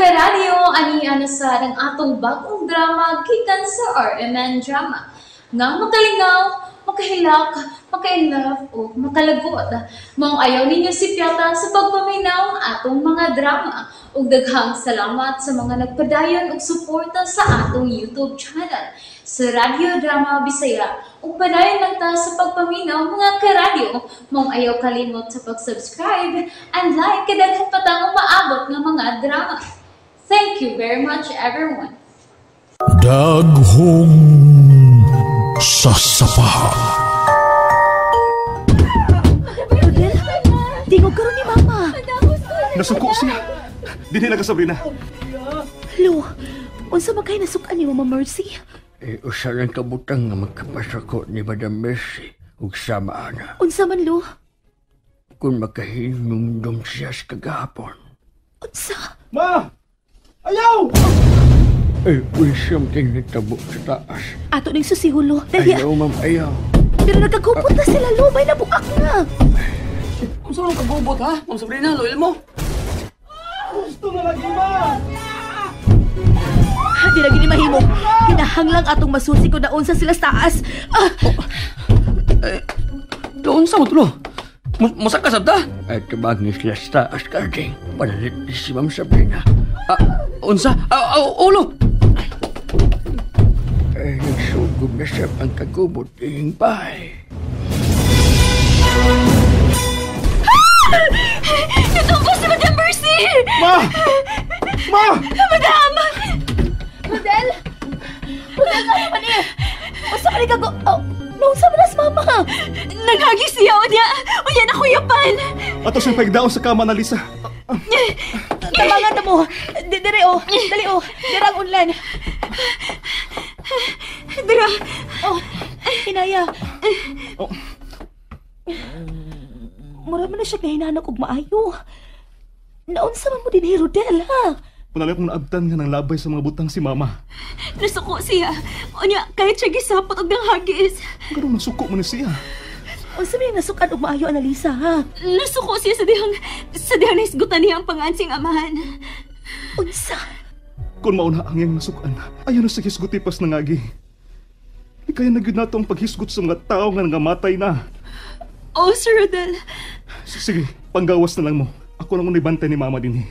Karadyo, ani ana sa ang atong bagong drama gikan sa RMN Drama. Nga makalingaw, makahilak, maka-inlove o makalagot. Maong ayaw ninyo sipyata sa pagpaminaw ang atong mga drama. Ug daghang salamat sa mga nagpadayon og suporta sa atong YouTube channel sa Radyo Drama Bisaya. Ug padayon lang ta sa pagpaminaw, mga karadyo. Maong ayaw kalimot sa pag-subscribe and like kay daghan pa tang umaabot nga mga drama. Thank you very much, everyone. Daghong sasapa. Rodel, tingog karon ni Mama. Nasuko siya. Dinhi na ka, Sabrina. Lo, unsa man kay nasukan ni Mama Mercy? Eh, usa lang kabutang nga magkapasako ni Madam Mercy ug sama ana. Unsa man, Lo? Kung makahinumdum siya sa kagahapon. Unsa? Ma! Ayaw! Eh, unsa man kay nagtabo sa taas. Ato ning susiho, Lo. Dali. Ayaw, ma'am, ayaw. Pero nagkagupot na sila, Lo. May nabuak na. Unsa man kagubot ha? Ma'am Sabrina, loyal mo. Gusto na lagi, ma! Di lagi ni mahimo. Kinahanglang atong masusi kung naunsa sila sa taas. Ah, Doon sa mo tulo. Musak ka sabta? Ay, tabang ni sila sa taas, Karding. Panalit ni si Ma'am Sabrina. Ah, unsa? Ah, ah, ulo. Ay, nagsugob na siya ang kagubot iyong bahay. Natumba si Madam Mercy! Ma! Ma! Madam! Rodel! Rodel, kaya man eh! Unsa man ni kago... Oh, naunsa man na si Mama? Naghagis siya, unya! Unya na kuyapan! Ato siyang pagdaon sa kama na, Lisa. Tabangan na mo. Dire oh. Dali oh. Dira ang unlan. Dira! Oh, hinaya. Oh. Mura man na siya nahinanok og maayo. Naunsa man mo din ni Rodel, ha? Panalay kong naabtan nga ng labay sa mga butang si Mama. Nasuko siya. Unya, kahit siya gisapot og nanghagis. Ganun nasuko mo ni siya. Unsa may nasukan og maayo, Annalisa, ha? Nasuko siya sa dihang nahisgutan niya ang pangansing amahan. Unsa? Kung mauna ang iyang nasukan, ayaw na sa hisguti pas nangagi. Kaya na gyud nato ang paghisgot sa mga tao nga nangamatay na. Oh, Sir Rodel. Sige, panggawas na lang mo. Ako lang ang bantay ni Mama din eh.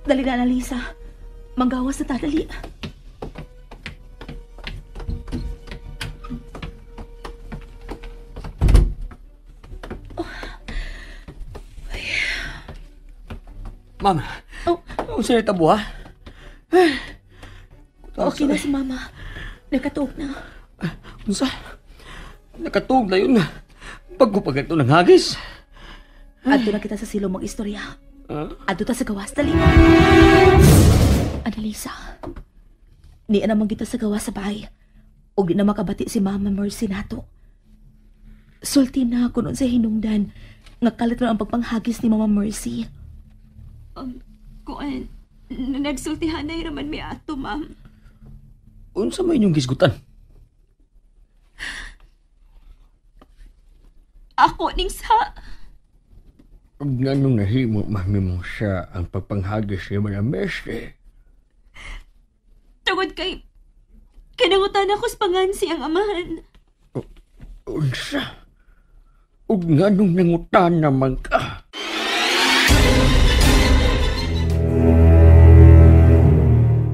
Dali na, Annalisa. Manggawas na ta, dali. Ma'am, Oh, unsa ni tabo ha? okay na si Mama. Nakatuog na. Unsa? Nakatuog na yun. Bago pa ganito ng hagis. Adto na kita sa silong mag-istorya. Adto ta sa gawas, dali. Annalisa, niya naman kita sa gawas sa bahay. Ug di na makabati si Mama Mercy nato. Sulti na kuno sa hinungdan nga kalit na ang pagpanghagis ni Mama Mercy. Kuan, nagsultihan na raman mi ato, ma'am. Unsa may inyong gisgutan? Ako ning sa... Ug nganong nahimo mami mo siya ang pagpanghagis ni Madam Mercy? Tungod kay... Kinangutan ako sa pangansi ang amahan. Unsa? Ug nganong nangutan naman ka?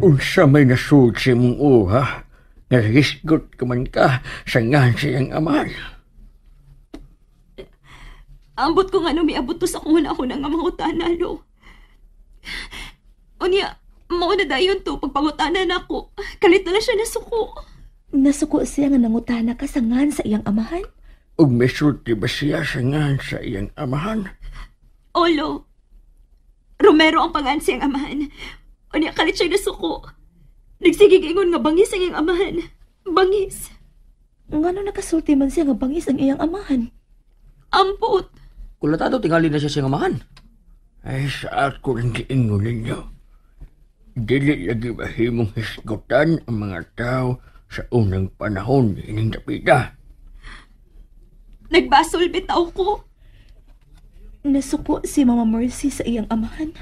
Unsa may nasud sa imong uha? Nahisgot ka man ka sa ngan siyang amahan. Ambot ko nga nung miabot to sa kung ako na nga mangutana, lo. Unya, mauna dayon to, pagpangutana na ako. Kalit na lang siya nasuko. Nasuko siya nga nangutana ka sa ngan sa iyang amahan? Ug misulti ba siya sa ngan sa iyang amahan? Olo, Romero ang pangan siyang amahan. Unya, kalit siya nasuko. Nagsigig-ingon nga bangis ang iyang amahan. Bangis. Ngano nakasulti man siya nga bangis ang iyang amahan? Ambot. Kulatado tingali na siya siyang amahan. Ay, sa ako lang giingon ninyo. Dili lagi mahimong hisgutan ang mga tao sa unang panahon ining dapita. Nagbasol bitaw ko. Nasuko si Mama Mercy sa iyang amahan.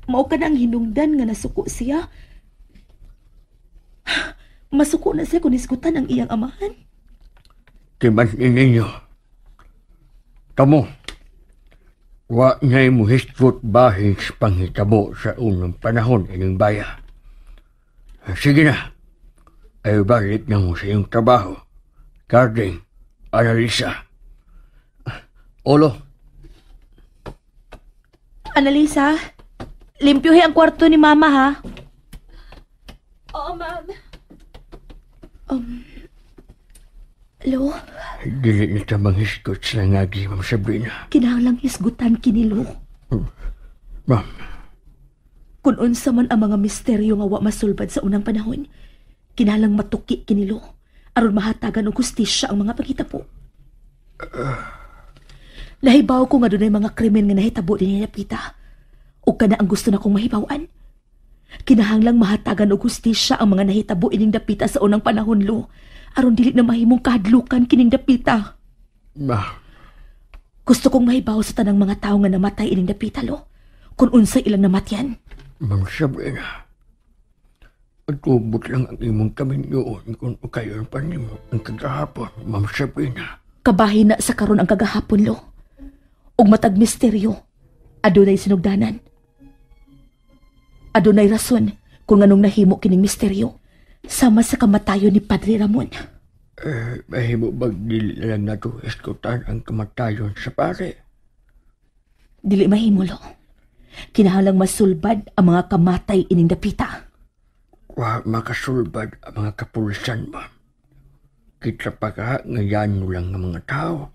Mao ka na ang hinungdan nga nasuko siya. Masuko na siya kung hisgutan ang iyang amahan. Timan ninyo. Kamo, wa na'y muhisgot bahin sa panghitabo sa unang panahon ining baya. Sige na, ay balik na mo sa iyong trabaho. Carding, Annalisa. Olo. Annalisa, limpyuhin ang kwarto ni Mama ha. Oo, ma'am. Lo? Dili na ta manghisgot sa nangagi, Ma'am Sabrina. Kinahanglang hisgutan kini, Lo. Ma'am. Kung unsa man ang mga misteryo nga wa masulbad sa unang panahon, kinahanglang matuki kini, Lo, aron mahatagan og hustisya ang mga paghitabo. Nahibaw ko nga dunay mga krimen nga nahitabo dinhi napita. Ug kana ang gusto nakong mahibaw-an. Kinahanglang mahatagan og hustisya ang mga nahitabo ining dapita sa unang panahon, Lo, aron dili na mahimong kahadlukan kining dapita. Ma. Gusto kong mahibaw sa tanang mga tawo nga namatay ining dapita, Lo, kung unsay ilang namatyan. Ma'am Sabrina, atubot lang ang imong kaminyoon kung ukayon pa nimo ang kagahapon, Ma'am Sabrina. Kabahin na sa karon ang kagahapon, Lo. Ug matag misteryo, adunay sinugdanan. Adunay rason kung anong nahimo kining misteryo sama sa kamatayon ni Padre Ramon. Mahimo bag dili na lang nato hisgutan ang kamatayon sa pare? Dili mahimo, Lo. Kinahanglang masulbad ang mga kamatay ining dapita. Wa makasulbad ang mga kapulisan, ma'am. Kita pa ka ngayon lang ng mga tao.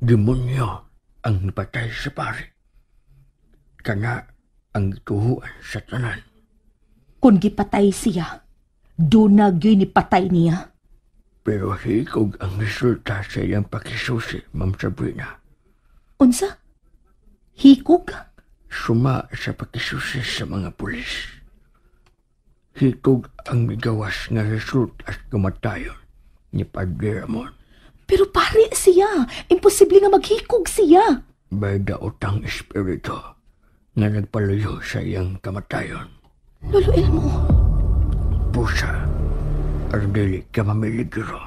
Demonyo ang nipatay sa pare. Kana ang gituhuan sa tanan. Kung gipatay siya, dunag yun nipatay niya. Pero hikog ang resulta sa iyang pakisusi, Ma'am Sabrina. Unsa? Hikog? Suma sa pakisusi sa mga pulis. Hikog ang migawas nga resulta at kamatayon ni Padre Ramon. Pero pare siya, imposible nga maghikog siya. May daotang espiritu na nagpaluyo sa iyang kamatayon. Lolo Elmo. Pusa, ang dili ka mamiligro.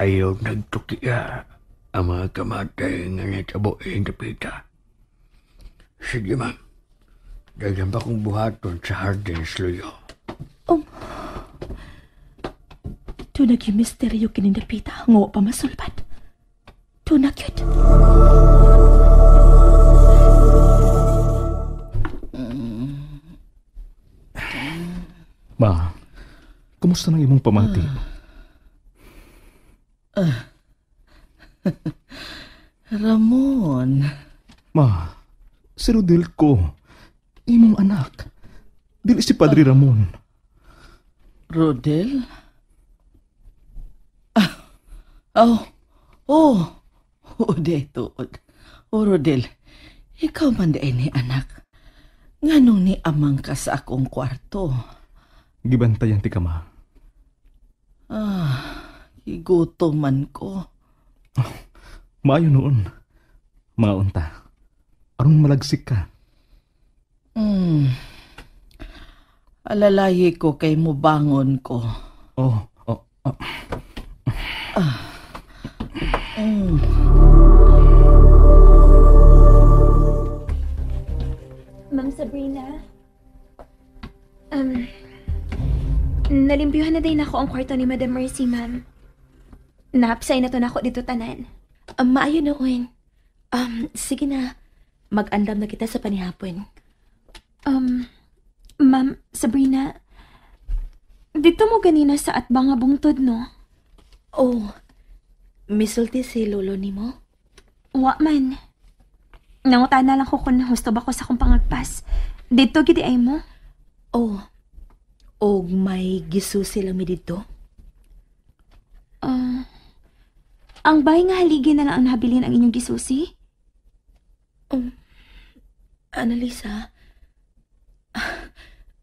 Ayaw nagtukiya ang mga kamatay nga nitabo iyang dapita. Sige, ma'am. Daghan pa kong buhaton sa hardin sluyo. Tunag yung misteryo kining dapita. Nga wa pa masulbad. Tunag yun. Ma, kumusta nang imong pamati? Ramon. Ma, si Rodel ko. Imong anak. Dili si Padre Ramon. Rodel? Oh, oh, oh, di tuod. Oh, Rodel, ikaw man di ni anak. Nganong ni amang ka sa akong kwarto? Gibantayan ti ka, ma. Gigutom man ko. Oh, maayo noon. Maunta. Aron malagsik ka. Alalayi ko kay mubangon ko. Oh, oh, oh. Ma'am Sabrina, nalimpyuhan na din ako ang kwarto ni Madam Mercy, ma'am. Napsay na to na ako dito tanan. Maayo noon. Sige na. Mag-andam na kita sa panihapon. Ma'am Sabrina, dito mo ganina sa atbang nga bungtod, no? Oh, misulti si lolo ni mo? Wa man. Nangutana lang ko kung husto ba ko sa akong pangagpas. Dito gidi ay mo? Oh, og may gisusi lang mi dito? Ang bahay nga haligi na lang ang nabilin ang inyong gisusi? Annalisa,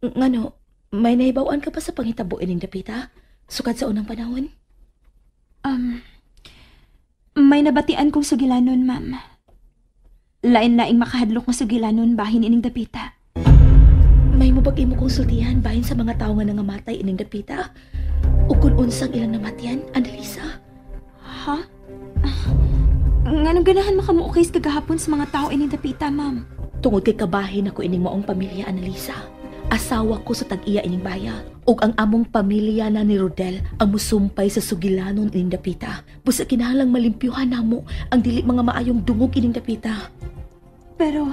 ngano, may nahibawan ka pa sa panghitabo ining dapita? Sukad sa unang panahon? May nabatian kong sugilanon, ma'am. Lain-laing makahadlok nga sugilanon bahin ining dapita. May mo bag imo konsultihan bahin sa mga tawo nga nangamatay ining dapita? O kung unsang ilang namatyan, Annalisa? Ha? Nganong ganahan makamuukay sa kagahapon sa mga tao ining dapita, ma'am? Tungod kay kabahin ako ining maong pamilya, Annalisa. Asawa ko sa tag-iya ining baya. Ug ang among pamilya na ni Rodel ang musumpay sa sugilanon ining dapita. Busa kinahanglang malimpyuhan namo ang dili mga maayong dungog ining dapita. Pero,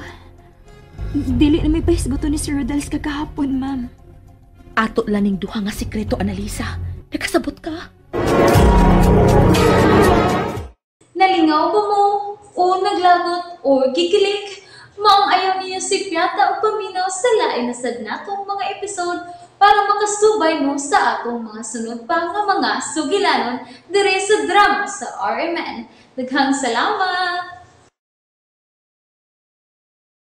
dili na may pahisguto ni Sir Rodel sa kagahapon, ma'am. Ato lang ning duha nga sikreto, Annalisa. Nakasabot ka? Nalingaw ba mo? O naglagot o gikilig? Maong ayaw niyo si Piata o paminaw sa lain na sad natong mga episode para makasubay mo sa atong mga sunod pa nga mga sugilanon dire sa drama sa RMN. Daghang salamat!